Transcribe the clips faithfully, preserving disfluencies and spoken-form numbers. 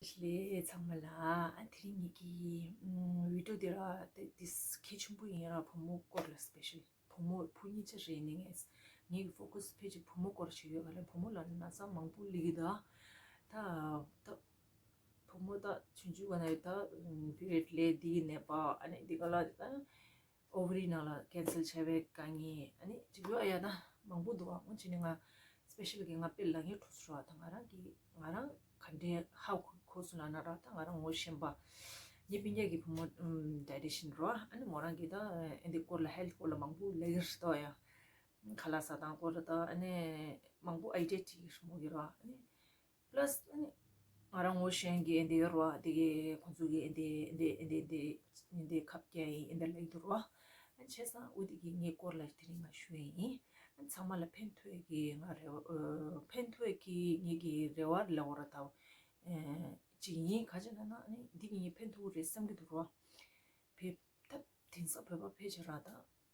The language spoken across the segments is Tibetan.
ལས་ཚང་མ་ལ། ཨ་དེ་རིང་ངེད་ཀྱི་ཨམ་བི་ཌི་ཡོ་འདི་ར་དེ་དེ་གལ་ཆེན་པོ་ཡིན་ར། བུ་མོ་སྐོར་ལ་སི་པེ་ཤལ། བུ་མོ་བུ་གཉིས་ཆ་རེད། ནི་ངས་ངེད་ཀྱི་ཕོ་ཁ་སི་ཕལ་ཆེར་བུ་མོ་སྐོར་ཞིག་ཡོད་ག་ལ། བུ་མོ་ལ་ན་ཚ་མང་པོ་སླེབས་ཀྱི་འདུག་ད་ད་བུ་མོ་ད་ཆུང་ཆུང་ག་ན་ཡོད་ད་པི་རི་ཡོད་ལས་འདི་ནད་པ། ཨ་ནི་འདི་ག་ལ་ད་ཨོ་ཝ་རི་ནང་ལ་ཀེན་སར་བྱས་པའི་དཀའ་ངལ། ཨ་ནི་ཅིག་ཡོད་ཨ་ཡ་ད་མང་པོ་འདུག་ཨ་འོ་ཅི་ནི་ང་སི་པེ་ཤལ་གི་ང་དཔེ་ལ་ངའི་གྲོགས་སུ་ར་ད་ང་རང་གི་ང་རང་ག་འདྲའི་ཧ་གོ་གོ་སོང་ལབ་ན་ར། ད་ང་རང་ངོ་ཤེས་པ་ངའི་སྤུན་ཀྱག་གི་བུ་མོ་ཨམ་ཌའི་ཊི་ཤན་ར། ཨ་ནི་མོ་རང་གི་ད་ཨ་འདི་སྐོར་ལ་ཧེལ་ཐི་སྐོར་ལ་མང་པོ་ལབ་ཀྱི་རེད་ད་ཡ། ཁ་ལག་ཟ་སྟངས་སྐོར་ལ་ད་ཨ་ནི་མང་པོ་ཨའི་ཌི་ཡ་སྤྲད་ཀྱི་རེད་མོ་གི་ར། ཨ་ནི་པ་ལ་སི་ཨ་ནི་ང་རང་ངོ་ཤེས་མཁན་གྱི་ཨ་འདི་ཡོད་ར། དེ་གི་ཁོང་ཚོ་གི་ཨ་འདི་ཨ་འདི་ཨ་འདི་ཨ་འདི་ཨ་འདི་ཁབ་རྒྱག་ཡིན་ཨ་འདི་ལབ་ཀྱི་འདུག་ར། ཨ་བྱས་ཙང་འོ་དེ་གི་ངའི་སྐོར་ལ་དེ་རིང་ང་ཞུ་ཡ་ཡིན། ཨ་ཚང་མ་ལ་ཕན་ཐོགས་ཀྱི་ང་རེ་བ་ཨ་ཕན་ཐོགས་ཀྱི་ངེད་ཀྱི་རེ་བ་ལ་འོ་ར་ད་ཨ་ཅིག་ཡིན། ག་ཅི་ལབ་ན་ཨ་ནི་འདི་གི་ངའི་ཕན་ཐོགས་རེད་བསམ་གྱི་འདུག་ར། བོད་ད་དེང་སང་བོད་པ་ཕལ་ཆེར་ར་ད་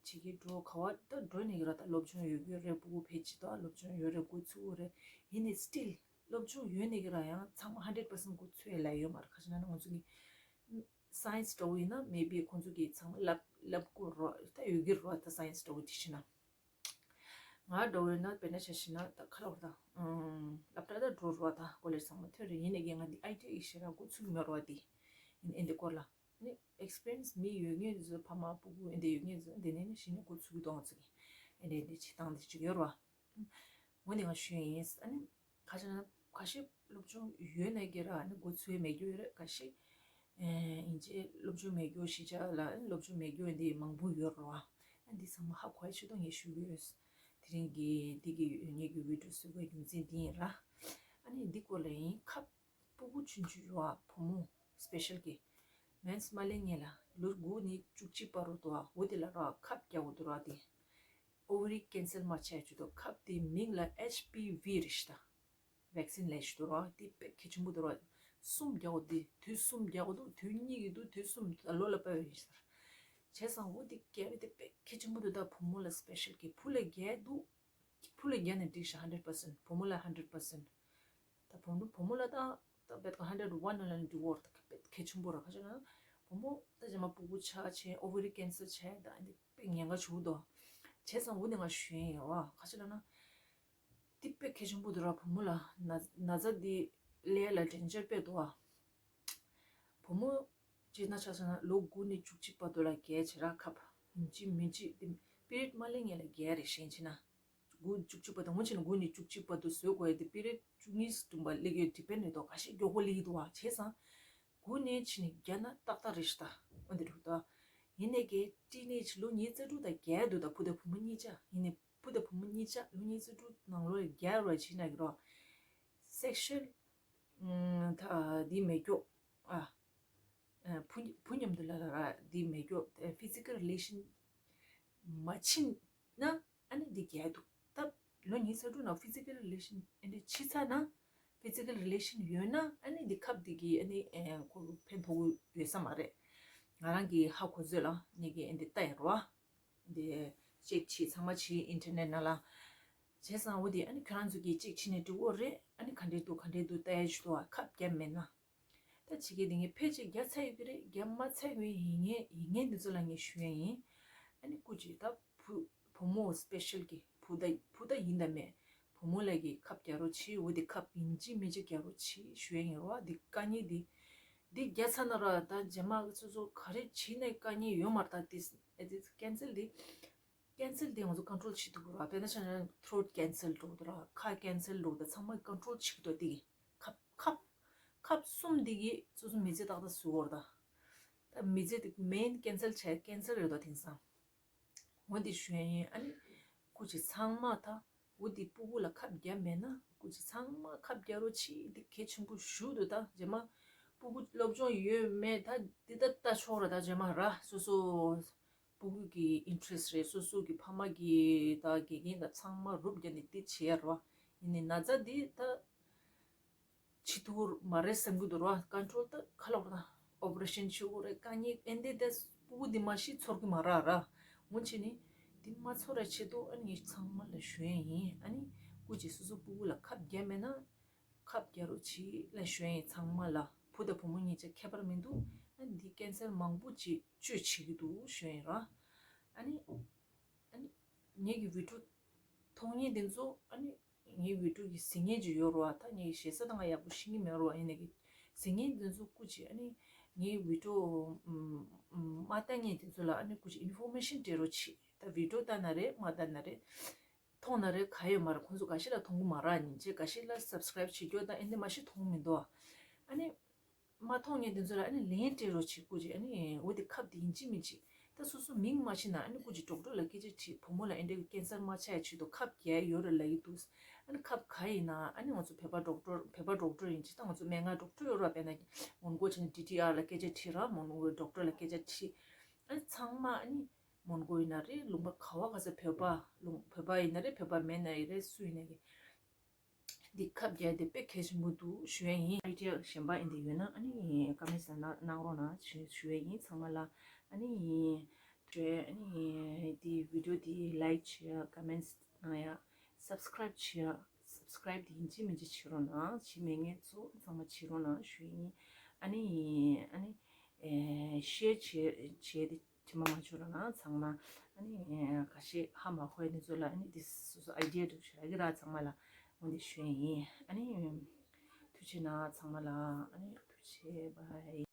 ཕྱི་རྒྱལ་འགྲོ་ག་བ་ད་འགྲོ་ནས་ཀྱི་ར་ད་སློབ་སྦྱོང་ཡོད་ཀྱི་རེད། སྤུ་གུ་ཕལ་ཆེར་ད་སློབ་སྦྱོང་ཡོད་རེད། འགོ་ཚུགས་རེད། ཡིན་ནའི་སི་ཊིལ་སློབ་སྦྱོང་ཡོད་ནས་ཀྱི་ར་ཡང་ཚང་མ་ཧན་ཌེ་རེཌ་པར་སེན་ཊི་འགོ་ཚུགས་ཡ་ལ་ཡོད་མ་རེད། ག་ཅི་ལབ་ན་ང་ཚོ་གི་སའེན་སི་འདྲ་བོ་ཡིན་ན་མེ་བི་ཁོང་ཚོ་གི་ཚང་མ་ལབ་ལབ་དགོས་ར་ད་ཡོད་ཀྱི་ར། ད་སའེན་སི་འདྲ་བོ་དེ་བྱས་ན་ང་འདྲ་བོ་ཡིན་ན་དཔེར་ན་ཆ་བཞག་ན་ད་ཁ་ལོ་ར་ད་ཨམ་སློབ་གྲྭ་ད་འགྲོ་ར་ད་ཀོ་ལེཇ་ཚང་མ་ཐོན་རེད། ཡིན་ནས་ཀྱི་ང་འདི་ཨའི་ཊི་ཨའི་ཤེས་ར་འགོ་ཚུགས་ཀྱི་མེད་ར། དེ་ཡིན་ཨེ་འདི་སྐོར་ལ་ནི་ཨེག་སི་པི་རི་ཡན་སི་མི་ཡོད་མཁན་ཚོ་ཕ་མ་སྤུ་གུ་ཨེ་འདྲ་ཡོད་མཁན་ཚོ་འདི་ནས་ནི་གཞི་ནས་འགོ་ཚུགས་གཏོང་ཚུགས་ཨེ་འདྲ་འདི་བྱེད་སྟངས་འདི་ཅིག་ཡོད་ར། འོ་ནི་ང་ཞུ་ཡིན། ཨ་ནི་ཁ་ཤས་ན་ཁ་ཤས་སློབ་སྦྱོང་ཡོད་ནས་ཀྱི་ར་ནི་འགོ་ཚུགས་མེད་རྒྱུ་ཡོད་རེད། ཁ་ཤས་ཨིན་ཅི་སློབ་སྦྱོང་མེད་རྒྱུ་གཞིས་ཆགས་ལ་སློབ་སྦྱོང་མེད་རྒྱུ་འདི་མང་པོ་ཡོད་ར། ཨ་འདི་ཚང་མ་ཧ་གོ་ཡ་ཆེད་དུ་ངས་ཞུ་གི་ཡོད། དེ་རིང་གི་འདི་གི་ངེད་ཀྱི་བི་ཌི་ཡོ་བཟོ་དགོས་རྒྱུ་མཚན་འདི་ཡིན་ར། ཨ་ནི་འདི་སྐོར་ལ་ཡིན། ཁབ་སྤུ་གུ་ཆུང་ཆུང་ར་བུ་མོ་སི་པེ་ཤལ་གྱི་མེན་སི་མ་སླེབས་སྔོན་ལ་ལོ་དགུ་ནས་བཅུ་གཅིག་བར་དུ་བ་འོ་དེ་ལ་ར་ཁབ་རྒྱག་དགོས་འདུག་ར། དེ་ཨོ་ཝ་རི་ཀེན་སལ་མ་བྱས་བཅུག་དོ། ཁབ་དེ་མིང་ལ་ཨེཆ་པི་ཝི་རེད་ཤག་ད། ཝེག་སིན་ལབ་ཤག་འདུག་ར། དེ་དཔེ་གལ་ཆེན་པོ་འདུག་ར། གསུམ་རྒྱག་དགོས། དེ་དུས་གསུམ་རྒྱག་དགོས་འདུག་དུས་གཉིས་ཀྱི་འདུག་དུས་གསུམ་ད་ལོ་ལ་ཕར་ཡིན་ཟེར། བྱས་ཙང་འོ་དེ་རྒྱག་པ་དེ་དཔེ་གལ་ཆེན་པོ་འདུག་ད་བུ་མོ་ལ་སི་པེ་ཤལ་གྱི་བུ་ལ་རྒྱག་འདུག་བུ་ལ་རྒྱག་ན་འགྲིག་ཤག་ཧན་ཌེ་རེཌ་པར་སེན་ཊི། བུ་མོ་ལ་ཧན་ཌེ་རེཌ་པར་སེན་ཊི། ད་བུ་མོ་བུ་མོ་ལ་ད་ད་བེད་ཀ་ཧན་ཌེ་རེཌ་ཝན་ལ་འགྲིག་གོ་ར། ད་གལ་ཆེན་པོ་ར། ག་ཅི་ལབ་ན་བུ་མོ་ད་རྗེས་མ་སྤུ་གུ་ཆགས་བྱས་ཨོ་ཝ་རི་ཀེན་སལ་བྱས་ད་འདི་དཔེ་ཉེན་ཁ་ཆེ་པོ་འདུག་བྱས་ཙང་འོ་ནི་ང་ཞུ་ཡིན་ཡ་བ། ག་ཅི་ལབ་ན་འདི་དཔེ་གལ་ཆེན་པོ་འདུག་ར། བུ་མོ་ལ་ན་ན་ཚ་འདི་སླེབས་ལ་ཌེན་ཇར་དཔེ་འདུག་བ། བུ་མོ་སྤྱིར་ན་ཆ་བཞག་ན་ལོ་དགུ་ནས་བཅུ་གཅིག་བར་དུ་ལ་རྒྱག་བྱེད་ར། ཁབ་ཡིན་གཅིག་མིན་གཅིག་དེ་པི་རི་ཡོཌ་མ་སླེབས་སྔོན་ལ་རྒྱག་རེད། གཞན་བྱས་ན་དགུ་བཅུ་གཅིག་བར་དུ་འོང་བྱས་ན་དགུ་ནས་བཅུ་གཅིག་བར་དུ་བཟོ་དགོས་ཡ་དེ་པི་རི་ཡོཌ་བཅུ་གཉིས་སུ་བརྒྱབ་པ་སླེབས་ཀྱི་ཡོད། ཌི་པེན་ཌི་རེད་དོ། ཁ་ཤས་མགྱོགས་པོ་སླེབས་ཀྱི་འདུག་བ། བྱས་ཙང་དགུ་ནས་ཕྱིན་ནས་རྒྱག་ན་ཏག་ཏག་རེད་ཤག་ད། འོ་འདི་རུ་ད་ཡིན་ནས་ཀྱི་ཊིན་ཨེཇ་ལོ་ཉི་ཤུ་རྩ་དྲུག་ད་རྒྱག་འདུག་ད་བུ་དང་བུ་མོ་གཉིས་ཆ་ཡིན་ནས་བུ་དང་བུ་མོ་གཉིས་ཆ་ལོ་ཉི་ཤུ་རྩ་དྲུག་ནང་ལོགས་ལ་རྒྱག་རོགས་བྱེད་ན་གི་རོགས། སེག་ཤུ་ཨལ་ད་འདི་མེད་ཀྱོག་ཨ། ཨ་བུ་བུ་མཉམ་དུ་ལ་ལ་ར་འདི་མེད་ཀྱོག་ཕི་ཛི་ཀལ་རི་ལེ་ཤན་མ་ཕྱིན་ན་ཨ་ནི་འདི་རྒྱག་འདུག་ད་ལོ་ཉི་ཤུ་རྩ་དྲུག་ནང་ཕི་ཛི་ཀལ་རི་ལེ་ཤན་ཨ་ནི་ཕྱི་ཚར་ན་ཕི་ཛི་ཀལ་རི་ལེ་ཤན་ཡོད་ན་ཨ་ནི་འདི་ཁབ་འདི་གི་ཨ་ནི་ཨེ་ཁོ་ཕན་ཐོགས་ཡོད་ས་མ་རེད། ང་རང་གི་ཧ་གོ་ཚོད་ལ་ནི་གི་ཨ་འདི་ལྟ་ཡིན་རོ། འདི་ཅེག་བྱེད་ཚང་མ་བྱེད་ཨིན་ཊར་ནེཊ་ནང་ལ། བྱས་ཙང་འོ་དེ་ཨ་ནི་ཁྱོད་རང་ཚོ་གིས་ཅེག་བྱེད་ནས་འགྲིག་གོ་རེད། ཨ་ནི་ག་འདྲས་འདུག་ག་འདྲས་འདུག་ལྟ་ཡ་ཞུ་དོ། ཁབ་རྒྱབ་མེད་ན། ད་ཕྱི་རྒྱལ་འདི་ངས་ཕལ་ཆེར་རྒྱག་ཚར་ཡོད་ཀྱི་རེད། རྒྱག་མ་ཚར་བའི་ཡིན་ངེས་ཡིན་ངེས་འདི་ཚོ་ལ་ངས་ཞུ་ཡ་ཡིན། ཨ་ནི་སྐུ་མཁྱེན་ད་བུ་བུ་མོ་སི་པེ་ཤལ་གྱི་བུ་ད་བུ་ད་ཡིན་ད་མེད། བུ་མོ་ལ་གི་ཁབ་རྒྱག་རོགས་བྱེད། འོ་དེ་ཁབ་ཡིན་གཅིག་མིན་གཅིག་རྒྱག་རོགས་བྱེད་ཞུ་ཡ་ཡིན་རོ། འདི་དཀའ་ངལ་འདི་འདི་རྒྱག་ཚར་ན་ར་ད་རྗེས་མ་སོ་སོ་ག་རེ་བྱེད་ནས་དཀའ་ངལ་ཡོད་མ་རེད། ད་དེ་ཨེ་དེ་ཀེན་སར་འདི་ཀེན་སར་འདི་ང་ཚོ་ཀོན་ཊོལ་བྱེད་ཐུབ་ཀྱི་རེད། དཔེར་ན་ཆ་ན་ཐྲོཊ་ཀེན་སར་འགྲོ་གི་འདུག་ར། ཁ་ཀེན་སར་འགྲོ་གི་འདུག་ཚང་མ་ཀོན་ཊོལ་བྱེད་ཀྱི་འདུག་དེ་གི་ཁབ་ཁབ་ཁབ་གསུམ་འདི་གི་སོ་སོ་མི་ཚེ་ཏག་ཏག་བཟོ་གི་རེད་ད། ད་མི་ཚེ་དེ་མེན་ཀེན་སར་བྱས་ཀེན་སར་རེད་ད་དེང་སང་། འོ་འདི་ཞུ་ཡ་ཡིན། ཨ་ནི་སྐུ་མཁྱེན་ཚང་མ་ད་འོ་འདི་སྤུ་གུ་ལ་ཁབ་རྒྱབ་མེད་ན་སྐུ་མཁྱེན་ཚང་མ་ཁབ་རྒྱག་རོགས་བྱེད། འདི་གལ་ཆེན་པོ་ཞུ་འདུག་ད་རྗེས་མ་སྤུ་གུ་སློབ་སྦྱོང་ཡོད་མེད་ད་འདི་ད་ལྟ་ཆོག་ར། ད་རྗེས་མ་ར་སོ་སོ་སྤུ་གུ་གི་ཨིན་ཊེ་རེ་སི་རེད། སོ་སོ་གི་ཕ་མ་གི་ད་དགེ་རྒན་ད་ཚང་མ་རུབ་རྒྱབ་ནས་འདི་བྱེད་ཡ་ར། ཡིན་ནའི་ན་ཚ་འདི་ད་བྱེད་ཐུབ་མ་རེད་བསམ་གྱི་འདུག་ར། ཀོན་ཊོལ་ད་ག་ལབ་དགོས་ད་ཨོ་པ་རེ་ཤན་བྱེད་དགོས་རེད། དཀའ་ངལ་ཨེ་འདི་ད་སྤུ་གུ་འདི་མ་གཞི་ཚོར་གི་མ་ར་ར། འོ་བྱས་ནས་འདི་མ་ཚོར་བའི་ཆེད་དུ་ཨ་ནི་ངས་ཚང་མ་ལ་ཞུ་ཡ་ཡིན། ཨ་ནི་སྐུ་མཁྱེན་སོ་སོ་སྤུ་གུ་ལ་ཁབ་རྒྱབ་མེད་ན། ཁབ་རྒྱག་རོགས་གྱིས་ལ་ཞུ་ཡིན་ཚང་མ་ལ། བུ་དང་བུ་མོ་གཉིས་ཆ་ཁྱད་པར་མི་འདུག་ཨ་ནི་འདི་ཀན་སར་མང་པོ་ཅིག་བཅོས་བྱེད་ཀྱི་འདུག་ཞུ་ཡིན་ར། ཨ་ནི་ཨ་ནི་ངེད་ཀྱི་བི་ཌིའོ་མཐོང་མཁན་དེ་ཚོ་ཨ་ནི་ངའི་བི་ཌིའོ་གི་གཟིགས་མཁན་ཅིག་ཡོད་རེད་བ། ད་ངའི་ཞེ་ས་ད་ང་ཡག་པོ་ཤེས་ཀྱི་མེད་རེད་བ། ཡིན་ནའི་གི་གཟིགས་མཁན་དེ་ཚོ་སྐུ་མཁྱེན། ཨ་ནི་ངའི་བི་ཌིའོ་མ་ལྟ་མཁན་དེ་ཚོ་ལ་ཨ་ནི་སྐུ་མཁྱེན་ཨིན་ཕོར་མེ་ཤན་སྤྲད་རོགས་གྱིས། ད་བི་ཌིའོ་ལྟ་ན་རེད་མ་ལྟ་ན་རེད། མཐོང་ན་རེད་ག་ཡོད་མ་རེད། ཁོང་ཚོ་འགའ་ཤས་ལ་མཐོང་གི་མ་རེད། ཉིན་བྱེད་འགའ་ཤས་ལ་སབ་སི་ཀ་རེབ་བྱེད་རྒྱུ་དང་ཨེ་འདྲ་མ་ཤི་མཐོང་མི་འདུག་ཨ་ནི་མ་མཐོང་མཁན་དེ་ཚོ་ལ་ཨ་ནི་ལན་སྤྲད་རོགས་བྱེད་སྐུ་མཁྱེན། ཨ་ནི་འོ་དེ་ཁབ་དེ་ཡིན་གཅིག་མིན་གཅིག་ད་སོ་སོ་མིང་མ་ཤེས་ན་ཨ་ནི་སྐུ་མཁྱེན་ཌོག་ཊར་ལ་སྐད་ཆ་དྲིས། བུ་མོ་ལ་ཨེ་འདྲ་གི་ཀན་སར་མ་ཆགས་ཡ་ཆེད་དུ་ཁབ་རྒྱག་ཡ་ཡོད་རེད་ལབ་ཀྱི་འདུག་ཨ་ནི་ཁབ་ག་ཡིན་ན་ཨ་ནི་ང་ཚོ་བོད་པ་ཌོག་ཊར་བོད་པ་ཌོག་ཊར་ཡིན་གཅིག་ད་ང་ཚོ་སྨན་ཁང་ཌོག་ཊར་ཡོད་རེད་བ། དཔེར་ན་མོན་གྷོ་བྱས་ན་ཌི་ཊི་ཨར་ལ་སྐད་ཆ་དྲིས་ར། མོན་གྷོ་ཌོག་ཊར་ལ་སྐད་ཆ་དྲིས། ཨ་ནི་ཚང་མ་ཨ་ནི་མོན་གྷོ་ཡིན་ན་རེད། ལུང་པ་ག་བ་ག་ས་བོད་པ་ལུང་བོད་པ་ཡིན་ན་རེད། བོད་པ་མིན་ན་ཡིན་རེད། སུ་ཡིན་ན་གི་འདི་ཁབ་རྒྱག་དེ་དཔེ་གལ་ཆེན་པོ་འདུག་ཞུ་ཡ་ཡིན། ཨའི་ཌི་ཡ་གཞན་པ་ཡིན་དེ་ཡོད་ན་ཨ་ནི་ཀོ་མེན་ཊི་ལ་གནང་རོགས་གནང་ཞུ་ཞུ་ཡ་ཡིན་ཚང་མ་ལ། ཨ་ནི་དེ་ཨ་ནི་འདི་བི་ཌིའོ་འདི་ལའིཀ་བྱེད་ཡ། ཀོ་མེན་ཊི་གནང་ཡ། སབ་སི་ཀ་རེབ་བྱེད་ཡ། སབ་སི་ཀ་རེབ་དེ་ཡིན་གཅིག་མིན་གཅིག་བྱེད་རོགས་གནང་། བྱེད་མེད་མཁན་ཚོ་ཚང་མ་བྱེད་རོགས་གནང་ཞུ་ཡ་ཡིན། ཨ་ནི་ཨ་ནི་ཨེ་ཤེར་བྱེད་བྱེད་དེ་དྲི་མ་མ་བྱོས་རོགས་གནང་ཚང་མ། ཨ་ནི་ཁ་ཤས་ཧ་མ་གོ་ཡ་དེ་ཚོ་ལ་ཨ་ནི་དེ་སོ་སོ་ཨའི་ཌི་ཡ་འདུག་ཞུ་ར་གི་ར་ཚང་མ་ལ་འོ་འདི་ཞུ་ཡ་ཡིན། ཨ་ནི་ཐུགས་རྗེ་གནང་ཚང་མ་ལ། ཨ་ནི་ཐུགས་རྗེ་བྷའི།